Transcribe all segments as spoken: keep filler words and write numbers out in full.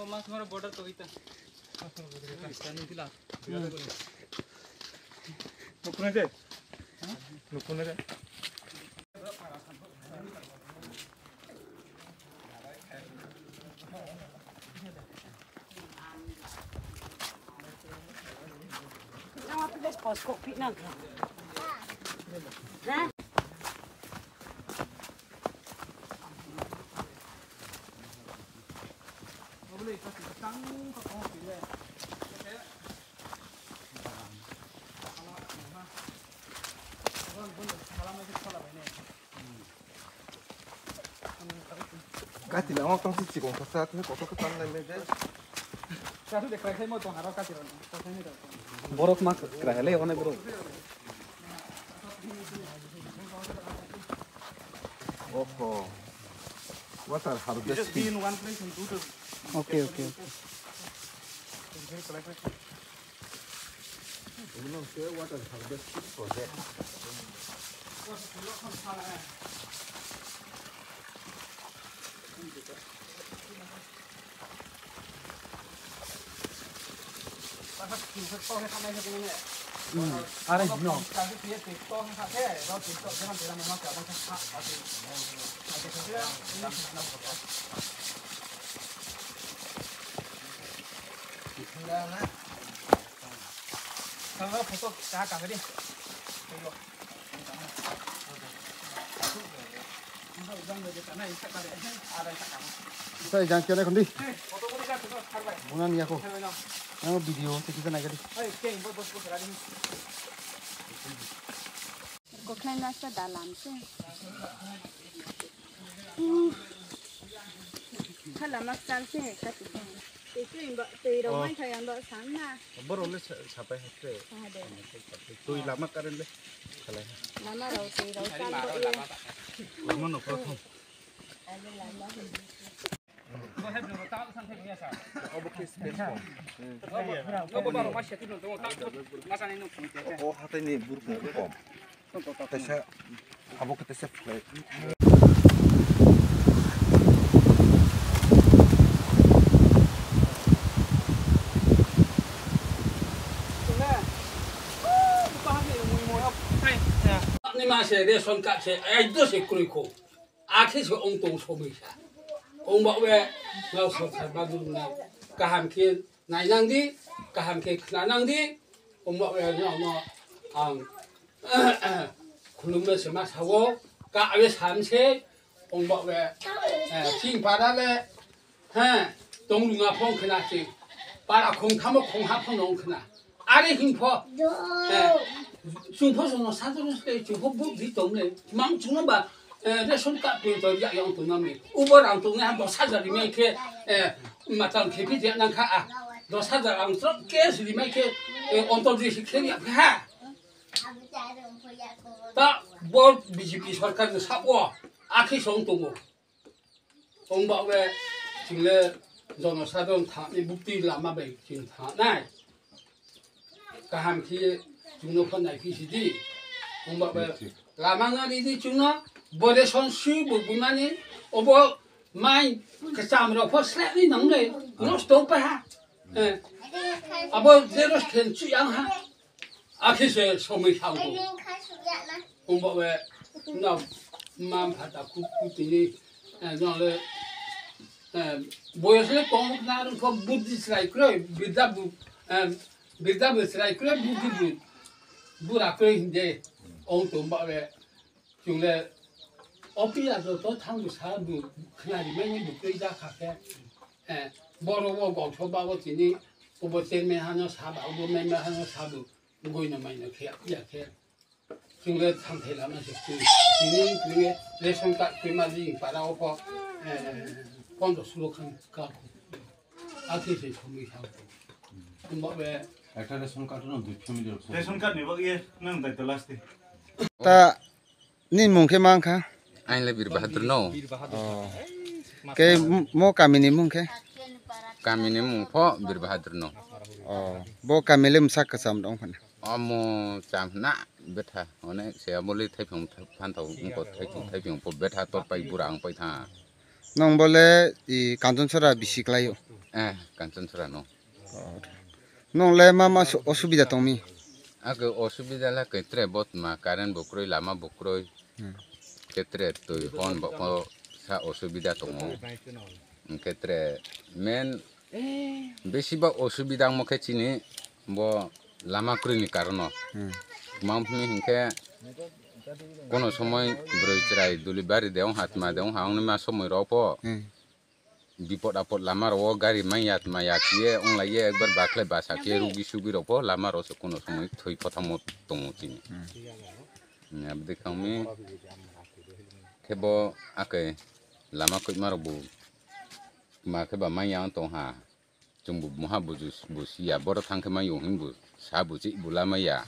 Mas mara border to ita. Nukune de. Nukune de. Kati lama tong si chikon kasa tu kotor kata nai me de. Borok ma kwrwi le one borok. Oho. Water harvesting. Okay, okay, okay. Obono khe water harvesting project. Hmm, are no. Photo ka ka di. Sai jang kene kondi. Muna niya ko. Ang video se kita naik di. Koknai nasa dalam se. Khala mak chal se kati. Tei twi ba twi rok mai thai ang ba sang na. Borok le sa-, sapai hakte. Twi lama karen le khalai. Lama rok twi rok chal bo ye. Lama no prothom. Obo khe space kom. O hatai ni burkong kom. Teisa abo khe teisa phlai. Ni ma se ration card se ai do se kroi kho. Akhe se ong tong somoi sa. Ong ba we ngau sorkar ba dum na kaham khe nainang di, kaham khe khna nang di. Ong ba we no no ang khulumno se ma sawo, ka abe sam se, ong ba we, eh, ching para le, he, tong lunga phong khna se, para khong thamo khong ha phong nong khna. Are hing pho, eh, chung pho sono sa tong se, chung pho buk di tong le, mang chung ba, eh, ration card pe to ya yang tong nang ni. Ubo rang tong ha dos hajar ni mai khe, eh, matang khe pi dia nang kha a. Dos hajar ang trok cash ni mai khe, eh, ontor di si khe ya ha. Ta bo B J P sarkar ni sabo akhi song tongo. Ong ba we ching le jonosadharon thani bukti lama bai ching thanai. Kaham khe chungno phon nai phi sidi. Ong ba we lama na ridi chungno bode son sui bo bunani obo mai kacham ro pho slap ni nang le nosto pa ha. Eh. Abo zero khen chu yang ha. Akhe se somoi thang ko. Ong ba we na mam pha ta ku ku tini, eh, no le, eh, boyos le kong na rung ko buddhi srai kroi, bidda bu, eh, bidda bu srai kroi, buddhi bu, bura kroi hinde. Ong tong ba we. Chwng le o piya joto thang bwsa bo khwnari mani bo twi ja kha khe, eh, borok o gokso ba o tini obo chairman hano sa ba, obo member hano sa bo, goi no mai no khe ya khe. Chwng le thang thai lama se twi. Tini twi ration card twi ma jing para o pho, eh, pondro sulo khan ka. Akhe se somoi thang. Tumba be. Ekta ration card no dui family rok. Ration card ni bagwi nang daito last day. Ta ni mung khe mang kha? Ain le Bir Bahadur no. Oh. Ke mo kami ni mung khe? Kami ni mung pho Bir Bahadur no. Oh. Bo kami le msak kwcham dong phana. Omo cham na betha. One se amo le thaipung phan thau ko thaipung thaipung po betha tor pai bura ang pai tha. Nong bole i Kanchonsora bisi klaio. Eh, Kanchanchura no. Oh. Nong le ma ma su-, osubida tongmi? Ake osubida la kaitre botma, current bo kroi, lama bo kroi. Hmm. Kaitre twi hwn bo ko sa osubida tongo. Kaitre main besi ba osubida mo khe chini bo lama kroi ni karono. Hmm. Mam hini hinkhe kono somoi broi chwrai duli bari de ong hatma de ong ha ong ma somoi rok po. Hmm. Bipot apot lama rok gari manya maya kiye onglaiye ekbar bakhle basa kiye rugi sugi rok po lama rok se kono somoi thoi phothangmo tongo chini. Hmm. Abdi khangmi khe bo ake lama koima rok bo ma khe ba manya tong ha. Chwng bo moha buju busiya boro thang khe ma yong hing bo sa buji bula maya.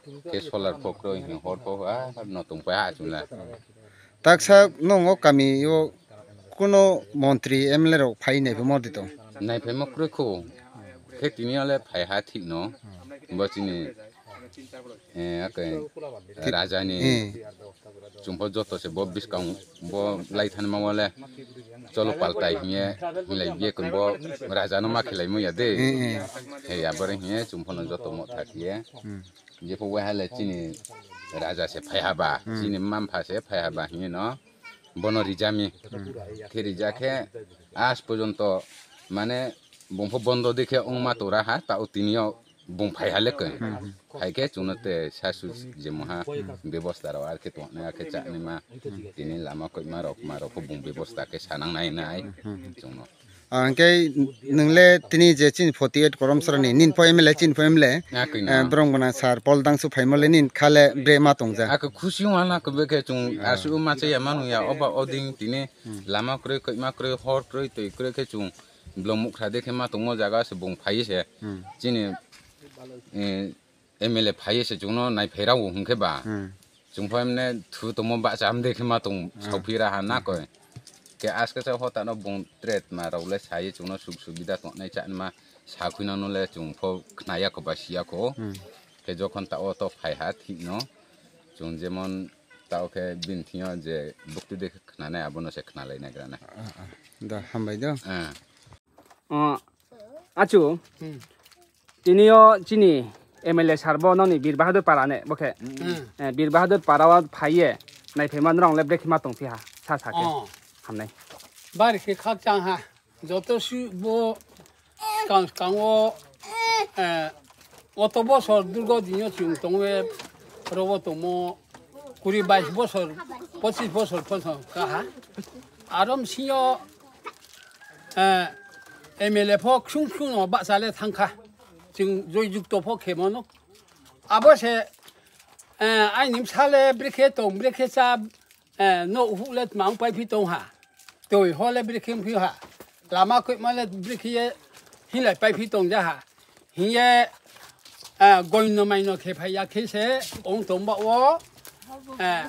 Khe solar pokro hing hor pok a no tong pa ha chwng la. Taksa nongo kami o kuno montri M L A rok phai nai phai mor di tong. Nai phai mo kroi kho. Khe tini ale phai ha thik no. Bo chini eh ake raja ni. Eh. Chwngpho joto se bo bwskang bo lai thani ma wale cholo paltai hiye hinlai biye kun bo raja no ma khilai muya de. Eh, eh. He ya bore hiye chwngpho no joto mo thak hiye. Hmm. Jepho wai hale chini raja se phai haba, hmm, chini mampha se phai haba hiye no bono rijami. Hmm. Khe rija khe as porjonto mane bongpho bondo de khe ongma tora ha ta o tini o bung phai hale khe. Hmm, hmm. Phai khe chwngno te sasu je moha bebosta rok ar khe tongnai ar khe chanai ma. Hmm. Tini lama koima rok ma rok khe bung bebosta khe sanang nai nai. Hmm, hmm. Chwngno. Ah, hwnkhe nwng le tini je chini forty eight Koromsora ni, nini pho M L A, chini pho M L A. Ah, koi na. Eh, borong bana sir Paul Dangsu phaimo le nini kha le bre ma tongja. Ako khusi wng ana khe be khe chwng, ah, asu ma cha ya manu ya oba oding tini, hmm, lama kwrwi, koima kwrwi, hor kwrwi, twi kwrwi khe chwng blong mukha de khe ma tongmo jaga se bung phai se. Hmm. Chini, eh, M L A phai se chwngno nai phairao hwnkhe ba. Hmm. Chwng pho emne thu tongmo bahcha hamde khe ma tong, hmm, sauphi raha na koi. Ke aske sa hota no bung tret ma rao le sai chwngno suk subida tongnai cha ma sa khuina no le chwng pho khnaya kho ba siya kho. Hmm. Ke jokhon ta o to phai ha thik no. Chwng jemon ta o khe bin thing yo je bukti de khnanai abono se khnalai nai gra na. Ah, ah. Da hambai do. Ah. O, achu, hmm, tini o chini M L A sir bo noni Bir Bahadur para ne, bo khe. Hmm. Eh, Bir Bahadur para o phai ye, nai phai ma norok le brekhe ma tong phi ha, sa sa khe. Oh. Hamnai. Bari khe khakchang ha, joto su bo skang skang o, eh, oto bosor durgo dinyo chwng tong we, robo tongmo, kuri bais bosor, pochis bosor pono kaha. Arom sinyo, eh, M L A pho khsung khsung no bahcha le thangkha. Chwng joy jukto pho khemo no. Abo se, eh, aini bwsa le brekhe tong, brekhe cha, eh, no huk le tma wng pai phi tong ha. Twi ho le brekhe wng phi ha. Lama koima le brekhe ye hinlai pai phi tong ja ha. Hiye, eh, goino maino khe phai ya khe se ong tong ba o, eh,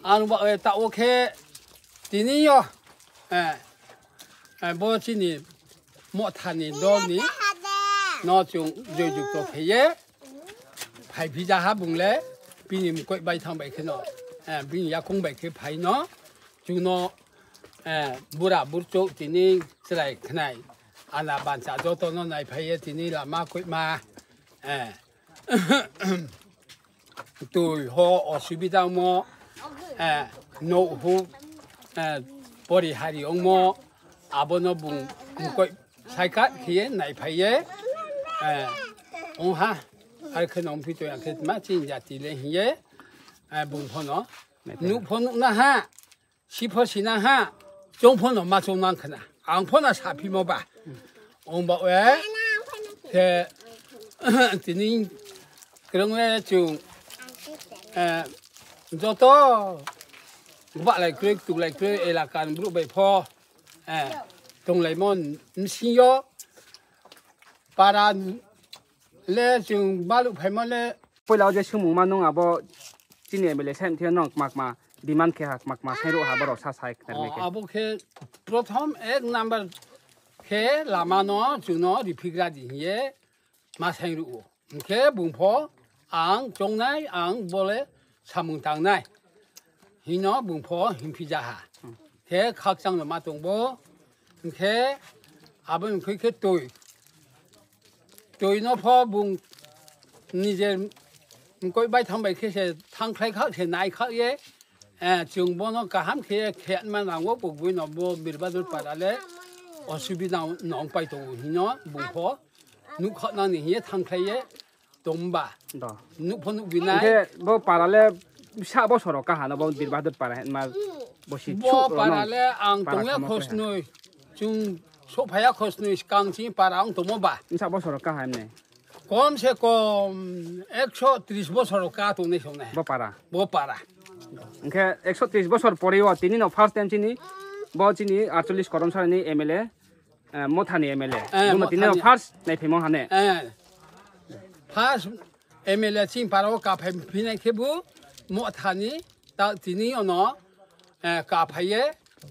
ang ba, eh, ta o khe tini yo, eh, eh, bo chini Mothani dol ni no chwng joy jukto khe ye phai phi ja ha bung le bini mukoi bai thang bai khe no, eh, bini yakung bai khe phai no chwng no, eh, bura burchuk tini chwrai khnai ana bansa joto no nai phai ye tini lama koima, eh, twi ho osubida wngmo, eh, no huk, eh, pori hari wngmo, abono bung mukoi saikat khiye naiphaiye, eh, wngha, ar khe nong phi to ya khe ma chini jati le hiye, eh, bung phono nuk pho nukna ha. Si pho sina ha, chong pho no ma chong nang khna. Ang pho na sa phi mo ba. Ong ba we, khe, tini krong we chung, eh, joto, ba lai kroi, tu lai kroi, elaka ni bru bai pho, eh, tong lai mo, msing yo, para le chung balu phai mo le, Puila o je sumung ma nung abo chini M L A sai mthia nong kma kma demand khe ha, kma kma sai rw ha borok sa sai khna rw khe. Abo khe prothom ek number khe lama no chuno riphigra di hiye ma sai rw o. Hwnkhe bung pho ang chongnai, ang bole samung tangnai. Hino bung pho himphija ha. Khe khakchang no ma tong bo. Hwnkhe Aboni khe khe twi. Twi no pho bung nije mkoi bai thang bai khe se thang khlai kha se nai kha ye. Eh, chwng bono kaham khe khe ma nango, bugwi no bo Birbadur para le osubida nong pai tongo hino bung pho nuk kha nani hiye thang khlai ye. Tongba. Do. Nuk pho nuk binai. Hingke bo para le sa bosoro kaha no bo Birbadur para ma bo si Bo chuk para no le ang para tongya kamo khosnoi. Chung sophaya khosnoi skang chi para ang tomo ba. Sa bosoro kaha emne. Kom se kom ekso tris bosoro ka tongnai songnai. Bo para. Bo para. Hingke ekso tris bosor pore o tini no first time chini bo chini aatchollish korom sara ni M L A, eh, Mothani M L A. Eh, Buno tini no Mothani. First nai phimo hane. Eh. First M L A chini para o kaphai phinai khe bo Mothani ta tini ono, eh, kaphai ye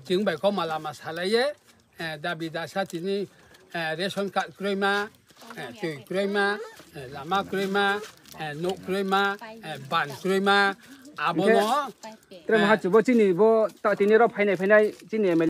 chwng bai kok malama salai ye, eh, dabi dasa tini, eh, ration card kwrwi ma, eh, twi kwrwi ma, eh, lama kwrwi ma, eh, nok kwrwi ma, eh, ban kwrwi ma, abono, Hingke, Tre eh, maha chubo chini bo ta tini ro phainai phainai chini M L A.